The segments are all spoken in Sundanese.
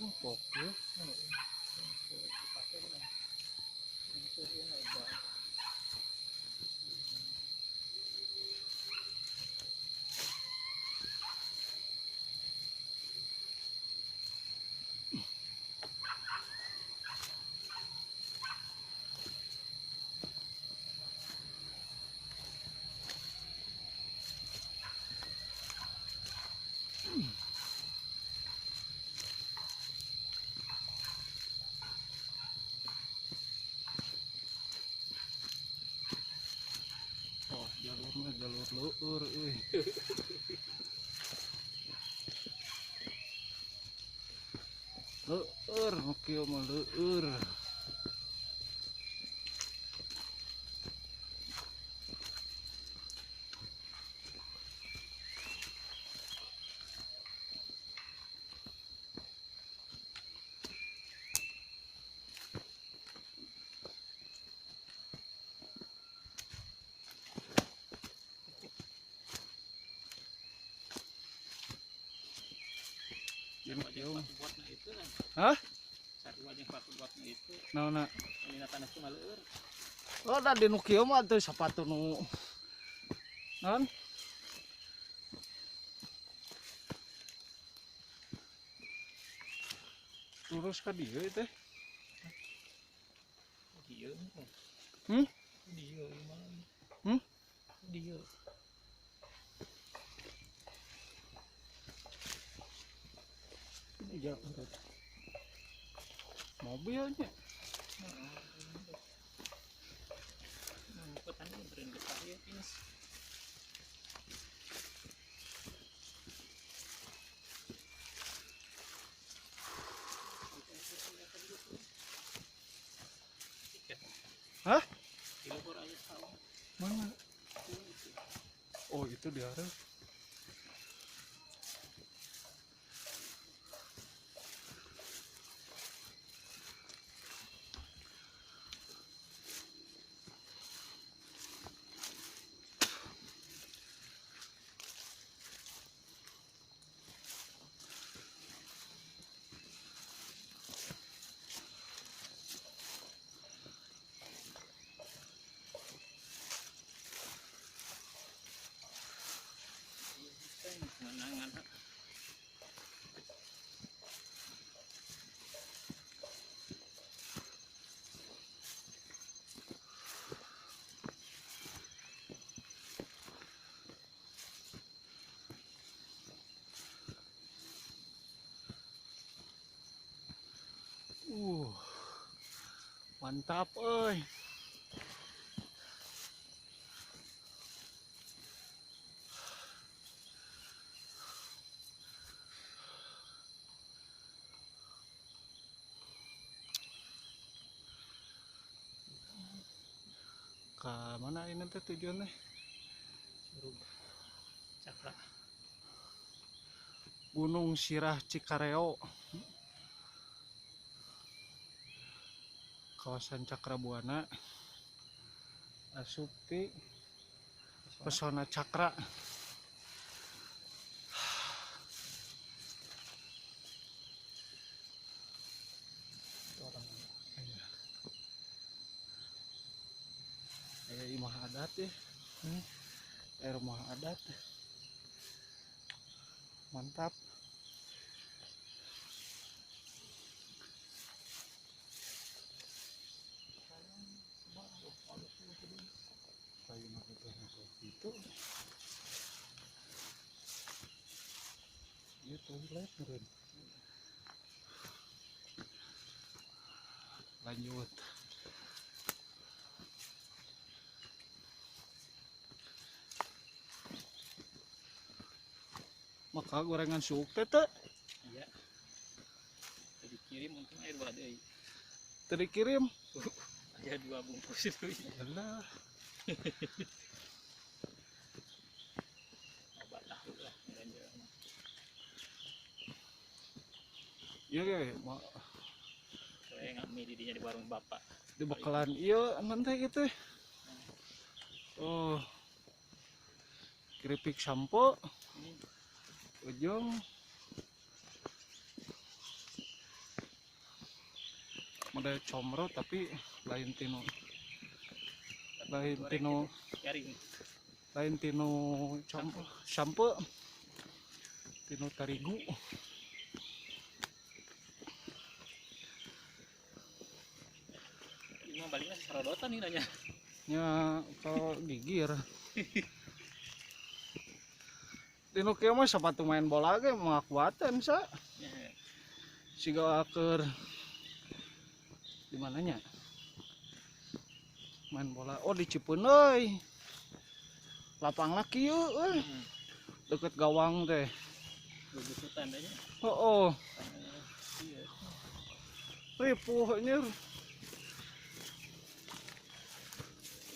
Pok ya. Jalur leueur euy. Leueur nu kieu mah leueur. Hah? Naon na? Oh, da di nu kieu mah teu sapatu nu naon? Lurus ka dieu teh. Dieu. Hmm? Dieu mah. Hmm? Dieu. Ini jalan mobilnya. Hah? Mana? Oh, itu di arah. Mantap euy. Ka mana ini teh tujuannya? Curug Cakra. Gunung Sirah Cikareo. Kawasan Cakrabuana, asup ti Pesona Cakra. Imah adat ya, rumah adat, mantap. Itu dia toilet meureun. Lanjut. Maka gorengan suuk teh teh. Iya. Tadi kirim untung air dua deui. Tadi kirim. Ada 2 bungkus itu. Alah. Obat tahu lah belanja. Iya ge, saya nggak mie didinya di warung bapak. Di bakalan iya nanti gitu. Oh. Keripik sampo. Ujung. Model comro tapi lain tinu lain tinu lain tinu sampo tinu tarigu. Ini mah baliknya sorodotan nih nanya. Nya kalau gigir. Tinu kieu mah sepatu main bola ge mengakuatan sa. Siga keur di mananya? Main bola oh di Cipeundeuy. Lapangna kieu euy. Deket gawang teh. Bubusutan teh nya. Heeh. Ripuh anjir.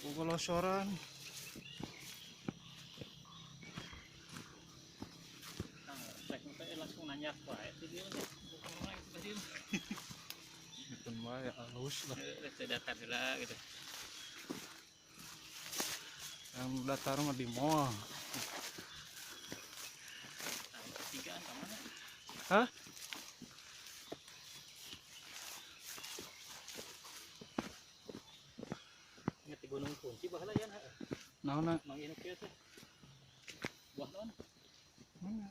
Pogolosoran. Nah, trek teh langsung nanyak wae ti dieu teh. Itu mah ya halus lah. Teu datar heula gitu. Yang datar mah di mall. Nah, tigaan ka mana? Hah? Ingat di Gunung Kunci baheula ya heeh. Naonna? Mang ieu kieu teh. Buah naon? Mana?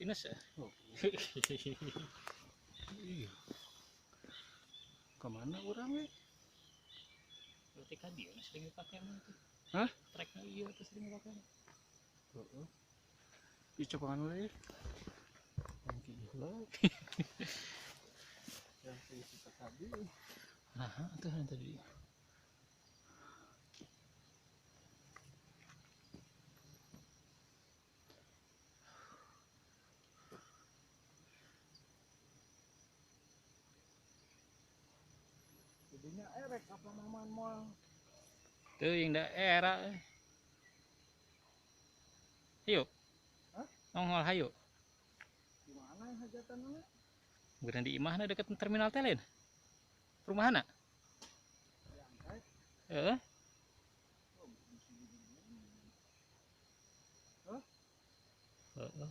Ines ya? Oh. Iya. Kemana urang we? Berarti kan dia sering dipake mah itu. Hah? Treknya iya tuh sering dipake. Heeh. Dicobakan we. Mungkin heula. Yang si tadi. Nah, itu yang tadi. Jadinya erek apa maman moal. Tuh yang daerah. Hayu. Hah? Nongol hayu. Di mana hajatanna? Bukan di imahna dekat terminal teh lain. Perumahanna? Heeh. Hah? Heeh.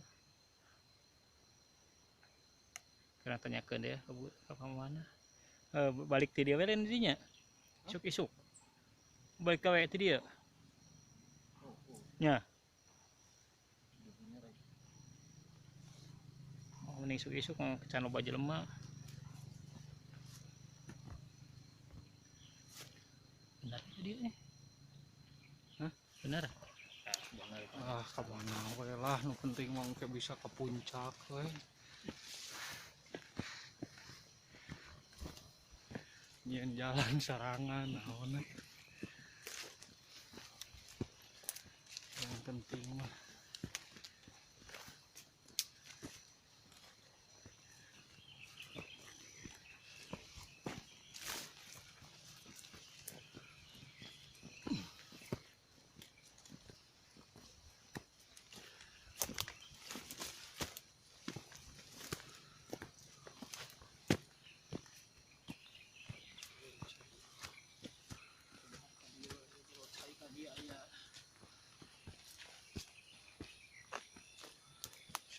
Karena tanyakeun deh ke mana. Balik ti dia we lain dinya. Isuk-isuk. Balik ka we ti dia. Nya. Oh, mending isuk-isuk can loba jelema. Benar itu dia nih. Hah? Benar. Ah, ka mana we lah nu penting mah engke bisa ke puncak we. Nyian jalan sarangan naon. Yang penting mah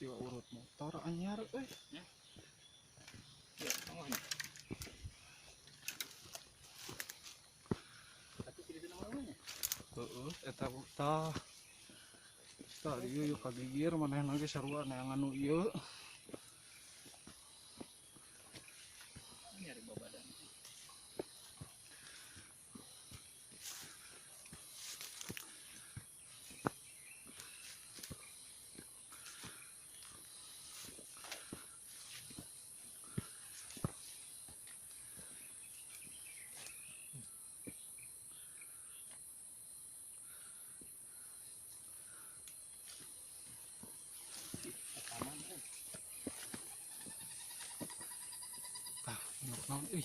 siwa urut motor anyar euy. Ya. Ya, tonggohnya. Tapi tidak ada namanya. Heeh, eta tah. Tah ieu yuk kagigir manehna ge sarua neangan nu ieu. Nyari babadan. Naon euy.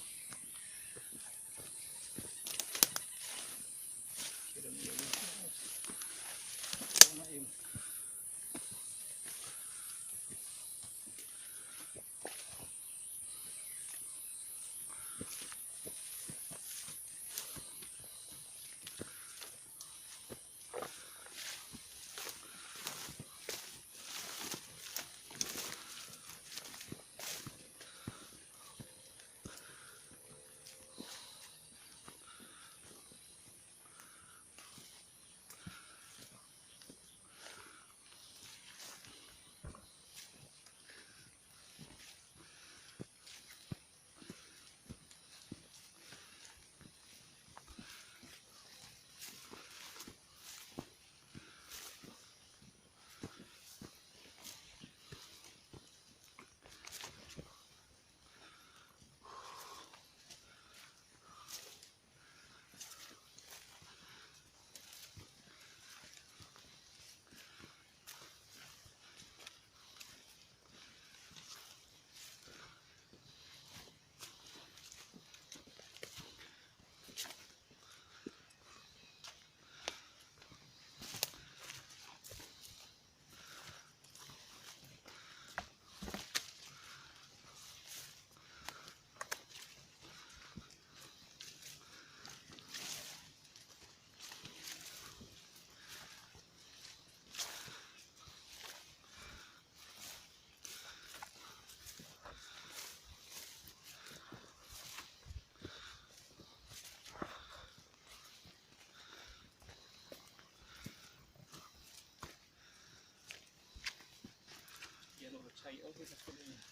Cai oge kudunya.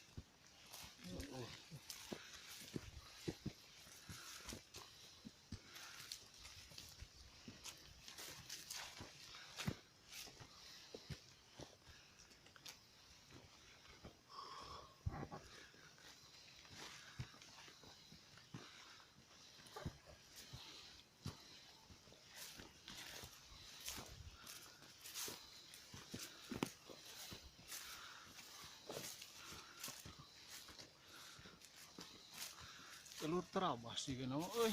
Oh. Telur terabas sih kena euy.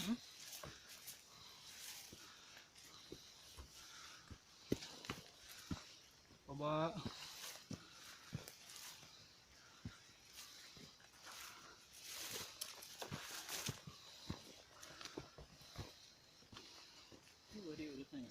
Coba ini bari urutnya.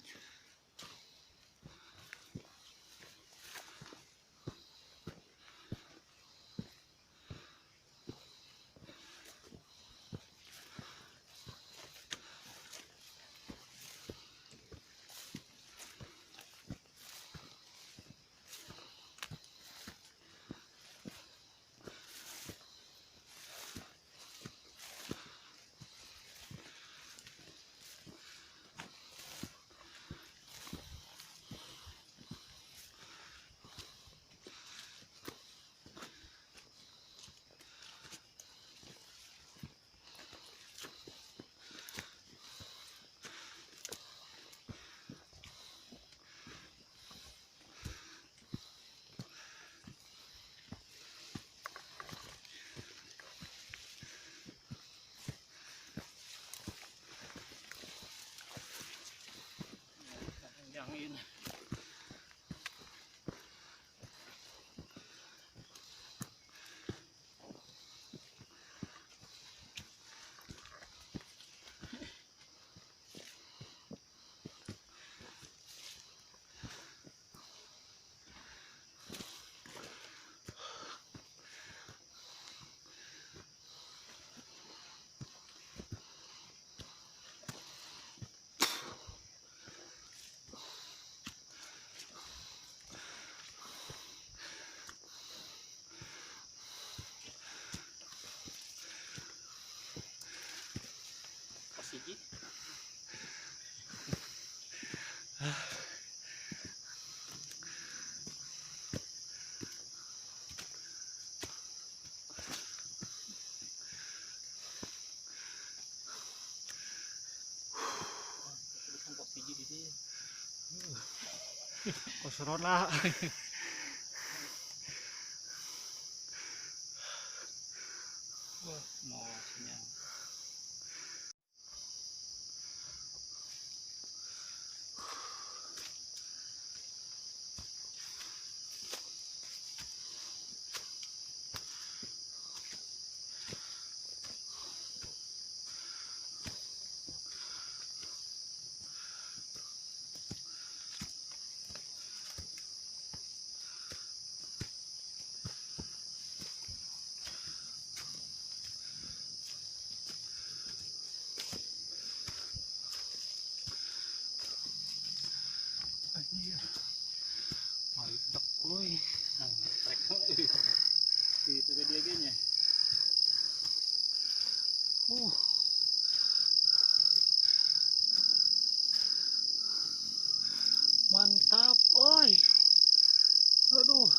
Angin. Hiji. Tulisan pos hiji di dieu. Kosoron lah. Wah, no sinyal. Anjir. Mantap euy. Trek itu tadi lagi nya. Mantap oi. Aduh.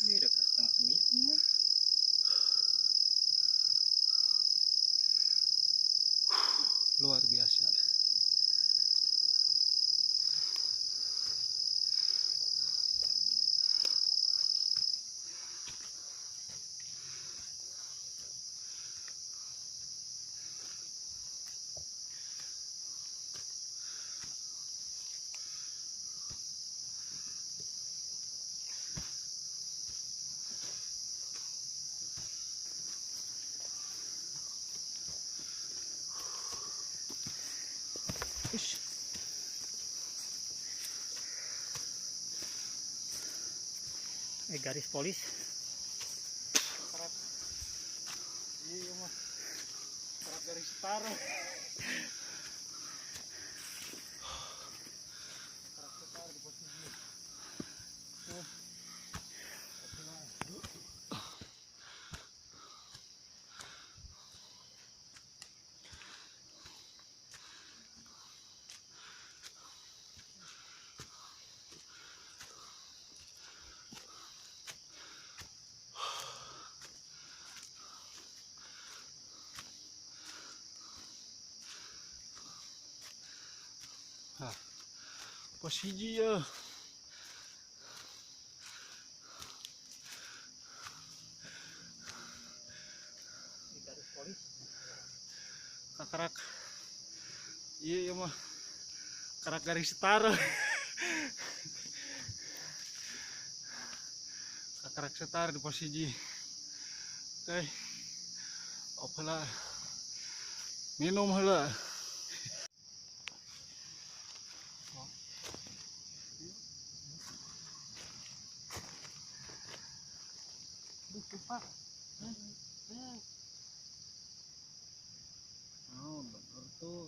Ini udah 8:30 ya. Luar biasa. Ish. Garis polis. Iya mah. Garis setara. Pos hiji ya. Garis polis. Kakarak. Iya iya mah. Karak garis setara. Kakarak setar di pos hiji. Oke. Apalah. Minum heula. Pak. Oh, bener tuh.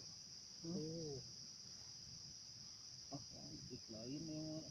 Oh. Ah, lain ya.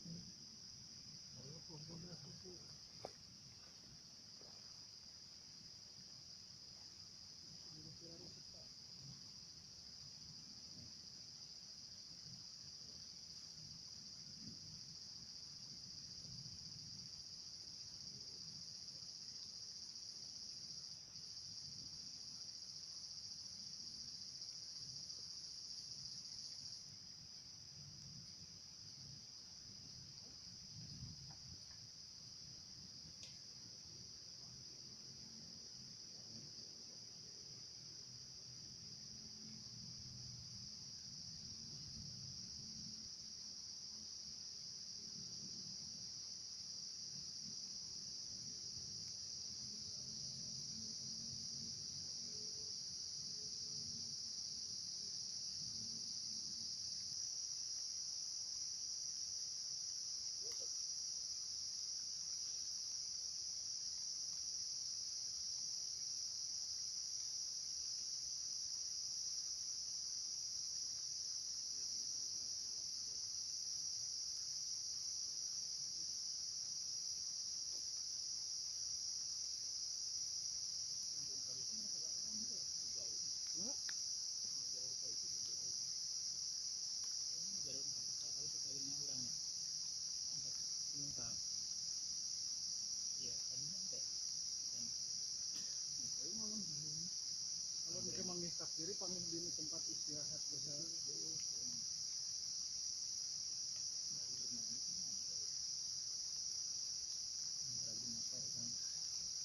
Diri panggil di tempat istirahat bisa.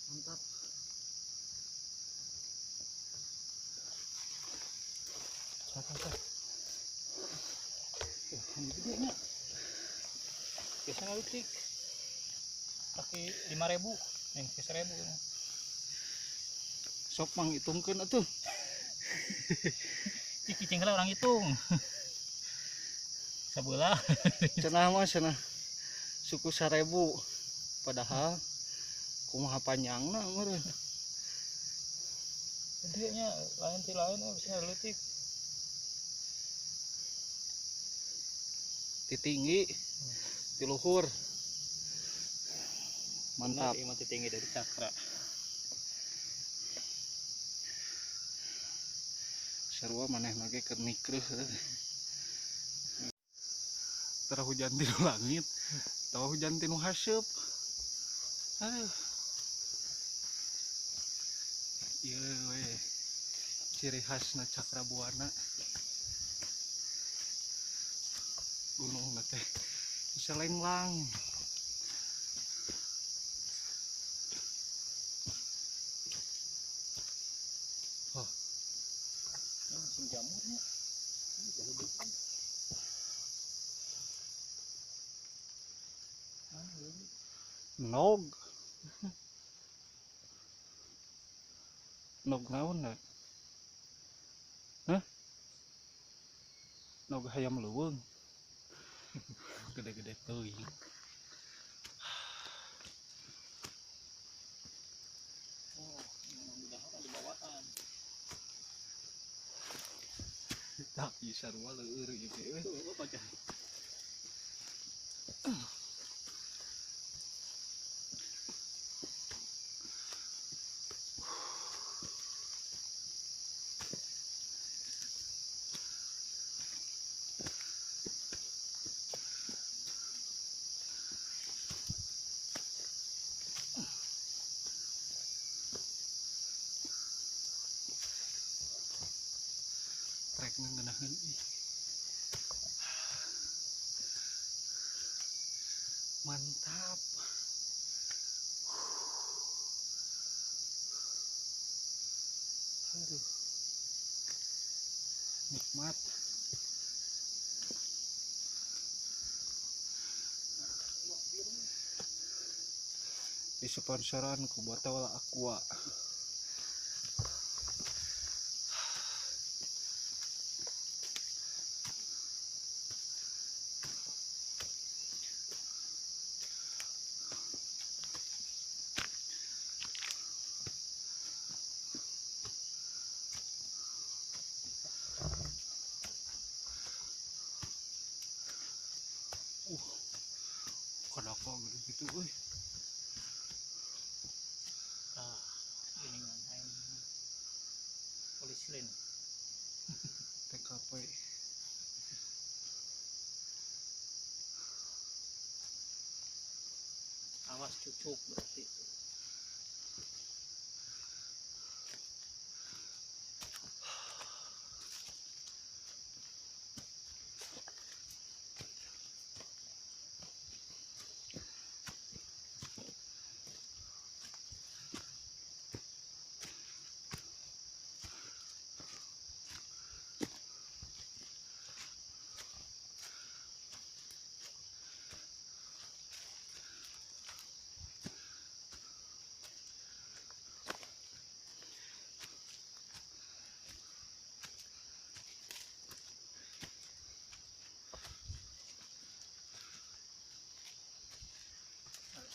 Mantap. Ini gedenya. Biasanya leutik. Pakai 5.000, yang 1.000. Sok manghitungkeun atuh. Cicing lah orang hitung. Sabelah. Cenah mah cenah suku 1.000 padahal kumaha panjangna meureun. Gedenya lain ti lain bisa leutik. Ti tinggi, ti luhur. Mantap. Ieu mah ti tinggi dari cakra. Sarua maneh mage keur nikreuh. Tara hujan ti langit, tawa hujan ti nu haseup. Aduh. Ieu we ciri khasna Cakra Buana. Gunung teh bisa lenglang. Oh. Musim jamurnya. Nog. Nog naon na? Hah? Nog hayam leuweung. Gede-gede teuing. Oh, ini dibawaan. Tak bisa sarua leueur ieu teh euy. Tuh, apa Trekna ngeunaheun ih. Mantap. Aduh. Nikmat. Disponsoran ku botol Aqua. Kenapa gitu euy? Ah, ini ngain polisi lain. TKP. Awas cucuk berarti.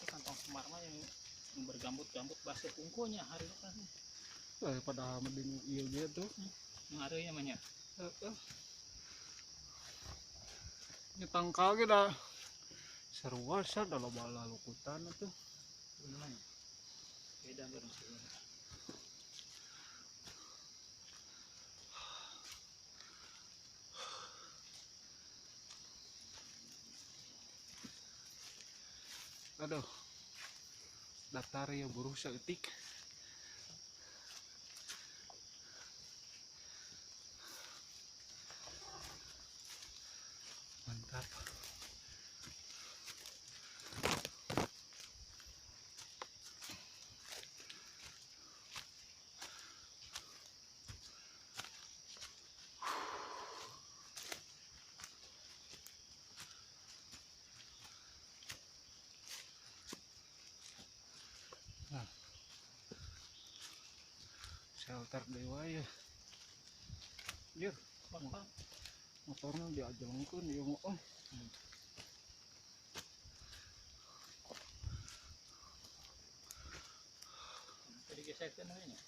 Kantong semar mah yang bergambut-gambut basah kungkunya hari itu kan. Daripada mending ieu ge tuh. Ngaruhnya namanya. Heeh. Nya tangkal ge da. Sarua sa da loba lalukutan atuh. Lumayan. Beda bareng sih. Aduh. Datar ya buruh saeutik. Mantap. Nah, shelter dewa ya. Jir, motornya diajelengkeun ieu mah. Oh. Tadi geserkeun we nya.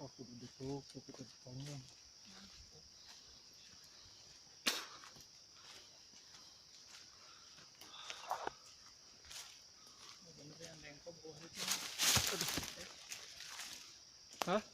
Oh, kudu ditutup, kudu dipanjang. Hah?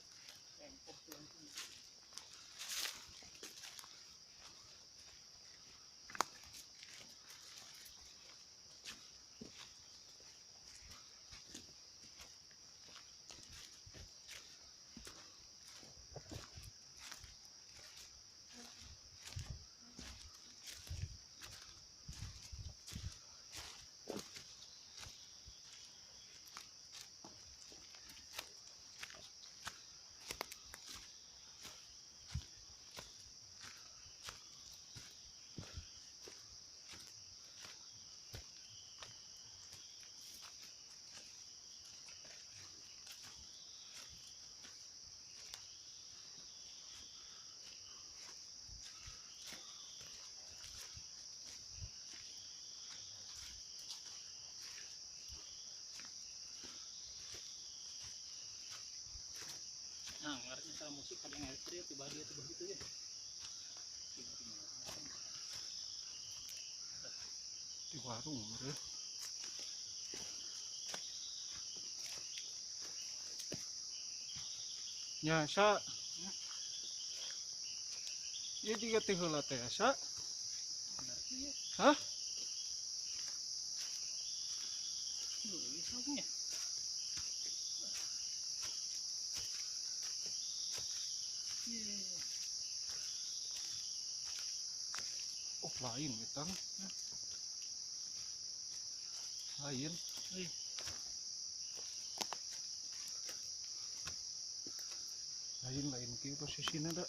Nah, ngarepnya salah musik ada yang elektrik tiba dia tiba gitu ya. Warung bro. Nya sa. Ieu jiga teh heula teh sa. Hah? Oh, lain betang. Lain. Lain kieu posisina da.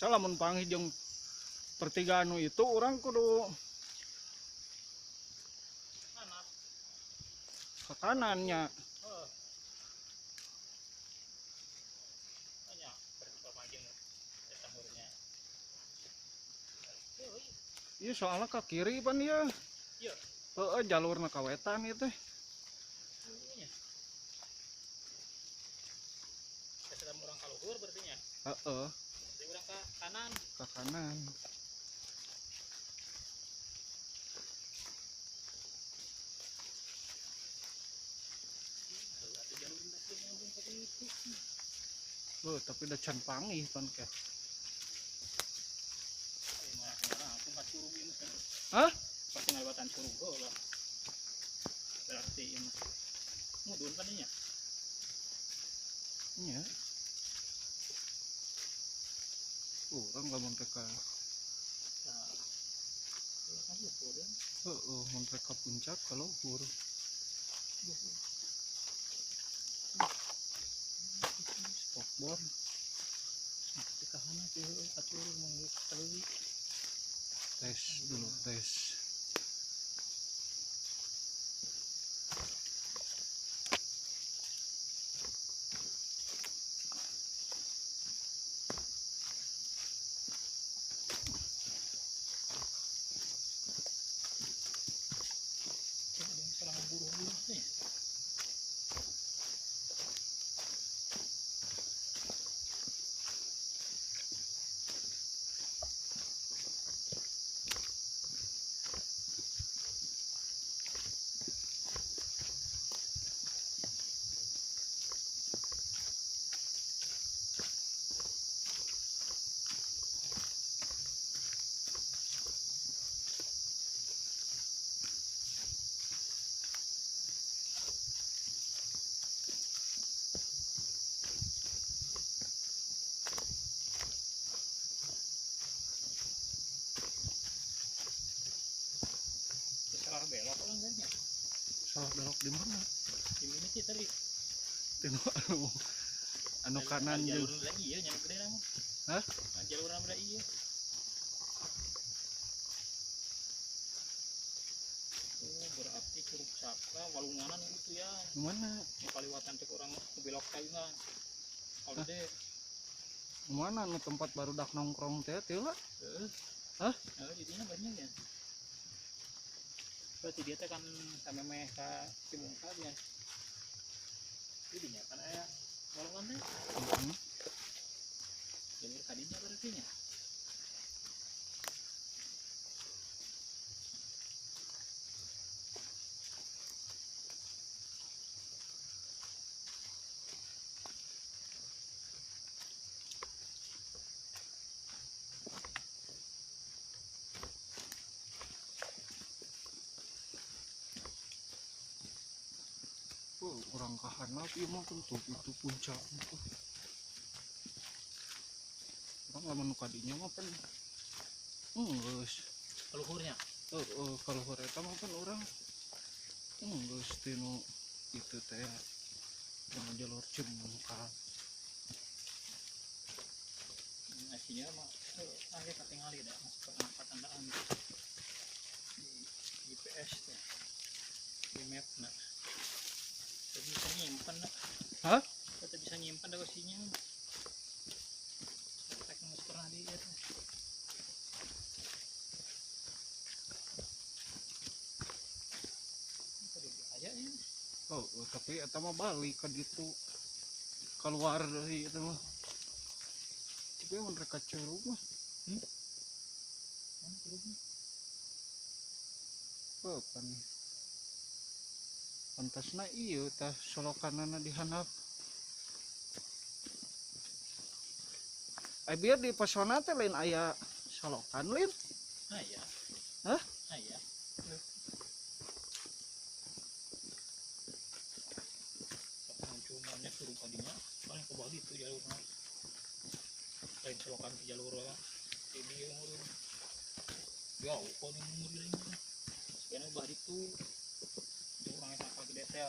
Salamun panggih jeung pertigaan nu itu orang kudu ke kanannya. Iya soalnya ke kiri pan ya. Iya. Heeh, jalurna ka wetan ieu teh. Urang ka luhur berarti nya. Heeh. Urang ka kanan. Ke kanan. Oh, tapi udah can panggih pan ke. Hah? Pasti ngalewatan curug lah. Berarti ini mudun tadinya. Iya. Orang nggak mau ke. Oh, mau ke puncak kalau luhur. Spokbor. Tes dulu, tes. Salah belok orang tadinya. Salah belok di mana? Di mana sih tadi? Tengok anu kanan jalur lagi ya, nyampe gede lah. Hah? Jalur apa iya? Oh, berarti Curug Cakra walunganan gitu ya. Mana? Kaliwatan cek orang belok kayunan. Kalau deh. Mana nu tempat baru dak nongkrong teh teh lah? Heeh. Hah? Heeh, jadinya banyak ya. Berarti dia teh kan sampe meh ka Cibungkal ya. Jadinya kan aya walungan teh. Heeh. Jalur kadinya berarti nya. Urang ka handap ieu mah tuh itu puncak tuh. Urang lamun nu ka dinya mah pan geus kaluhurnya. Heeh, kaluhur eta mah pan urang geus tinu itu teh yang jalur Cimungkal. Aslinya mah aya katingali da masuk patandaan di GPS teh. Di map na. Tapi bisa nyimpen dah. Hah? Kita bisa nyimpen dah sinyal. Tek geus pernah di ieu teh. Aya ieu. Oh, tapi eta mah balik ka ditu. Keluar dari itu mah. Tapi mun rek ka curug mah. Mana curugna? Oh, pan. Pantasna ieu tah solokanana di handap. Ai biar di pesona teh lain aya solokan lain. Aya. Hah? Aya. Sok curug kadinya, paling ke bawah itu jalurna. Lain solokan ke jalur lah. Di dieu meureun. Jauh kok di umur lain. Sekian bah ditu. Urang eta ka gede teh.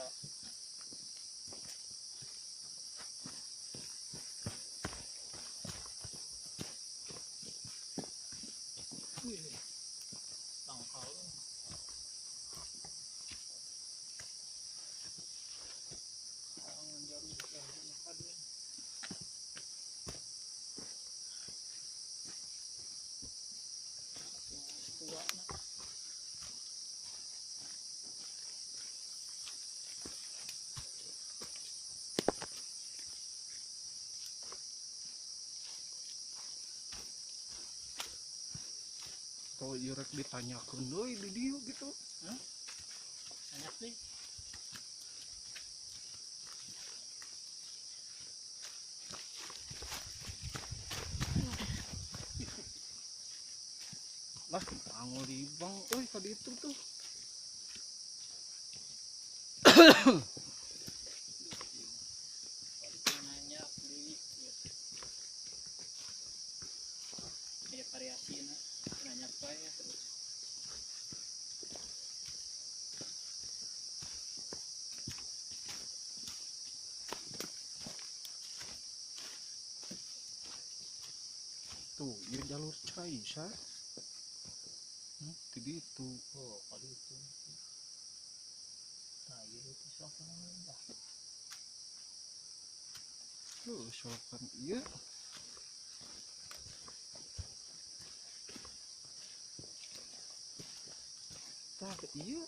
Wih. Tangkal. Tangan jarum yang tua na. Atau ieu rek ditanyakeun deui di dieu gitu. Hah? Banyak deh. Lah, angolibang euy ka ditu tuh. Nanya di aya variasi na nanya bae terus. Tuh, ieu jalur cai sa. Di ditu. Oh, ka ditu. Nah, ieu teh solokan lah. Tuh, solokan ieu. Tah, ieu.